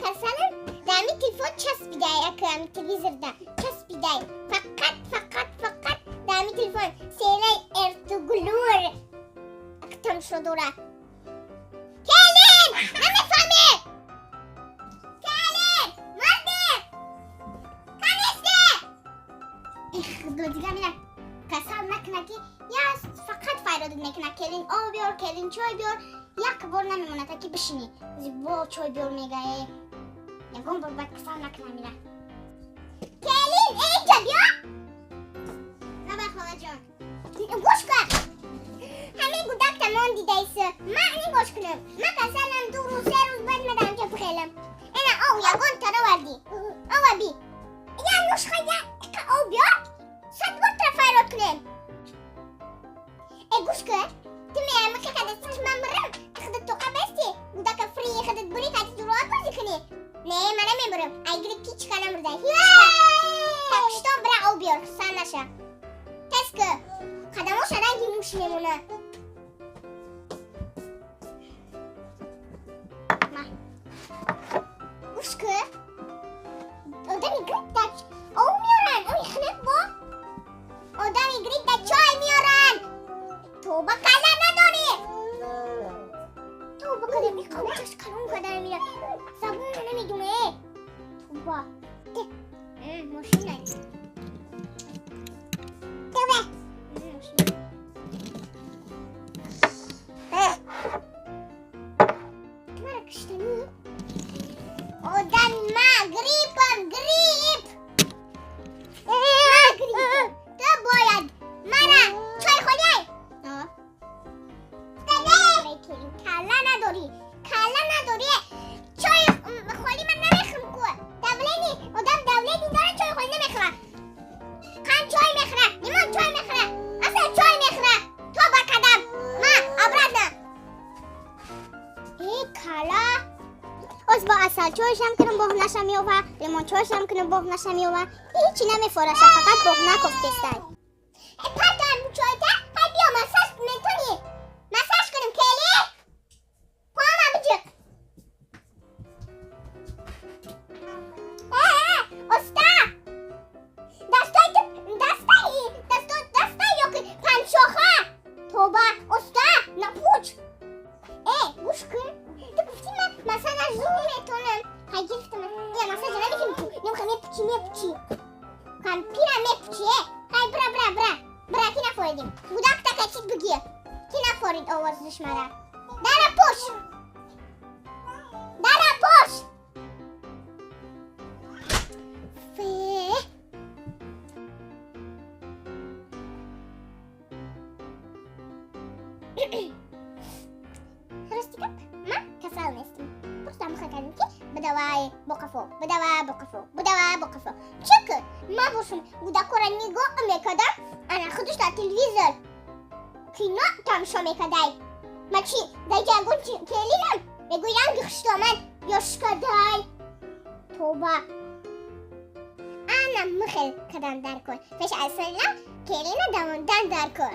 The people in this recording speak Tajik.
Касалам, дар ҳами телефон часпидай, ака ҳами телевизорда часпидай. Фақат, фақат, фақат дар ҳами телефон сериали Эртугулур ака тамошо дора. Келин! Намефаҳмӣ? Келин! Марди! Канисте! Их, худо, дига мира касал накуна, ки я фақат файродат мекуна: «Келин, об биёр, келин, чой биёр». Як бор намемонад, ки бишинӣ. Бо чой биёр мегае. Ягон бор бад касал накуна мира. Келин, инҷа биё. Раба, холаҷон. Гӯш кун. Ҳамин гудак тамом дидаиса. Ман нигош кунам. Ман касалам, 2 рӯз, 3 рӯз баъд ма дар инҷа бихелам. Ина ов ягон таровардӣ. Ова би. Я нушха, я ов биёр. 100 бор тра файрод кунем. Э, гӯш кун. Ту меамихи кадасти, ки ман мирам. Худат тоқа басти. Гудака фри худат бури кати дуруат бозӣ кунӣ. Не, ман намебурам. Ай грипп ҳичка намурда. Ҳичка. Такштон бира ов биёр, сан наша. Тез ку. Қадамоша ранги муш мемона. Ма. Гӯш ку. Одами грипп дар ов меоранд. Ои хунук бо. Одами грипп дар чой меоранд. Тоба, кала надорӣ. Тоба кадам, и қавчаш калон кадан мира. Забонро намедуне. Тоба. Те. Мошина. Тоба. Мошина. Ту мара киштанӣ? Одам ма гриппам, грипп. Ма гриппам. Ту бояд мара чой холиай. Калла надорӣ. Калла надорӣ. Чой холи ман намехӯрам ку. Давление, одам давление дора, чой холи намехӯра. Қанд чой мехӯра, лимон чой мехӯра, асал чой мехӯра. Тоба кадам. Ма обратно. Э, калла. Оз бо асал чойшам кунам, боғ наша меёва, лимон чойшам кунам, боғ наша меёва. Ҳичи намефораша, фақат боғ накофтестай. Э, партоам чойта, ҳай биё массаж метонӣ. Массаж кунем, кели? Пома биҷиқ. Э, э, оста. Дастой ту, дастай, дасто, дастай ёки панҷшоха. Тоба, оста, напуч. Э, гӯш кун. Ту гуфтӣ, ман массажаш зур метонам. Ҳай гирифтам. Я массажа намекунӣ ку. Немха мепучи, мепучи. Кампира мепучи, э. Ҳай бира, бира, бира. Бира, ки нафоридим. Гудак такачит бигир. Ки нафорид овозиш мара. Дара пуш. Дара пуш. Фе. Рости гап, ман касал нестам. Просто амиха кардем, ки бидавай бо қафо, бидава бо қафо, бидава бо қафо. Чӣ ки ман бошам, гудакора нигоҳ мекардам, ана худаш дар телевизор кино тамошо мекардай. Ма чӣ, дар ҷа ягон келинам? Мегӯй, ранги хуштоман ёшкадай. Тоба. Ана михел кадан дар кор. Пеш аз салам келина давондан дар кор.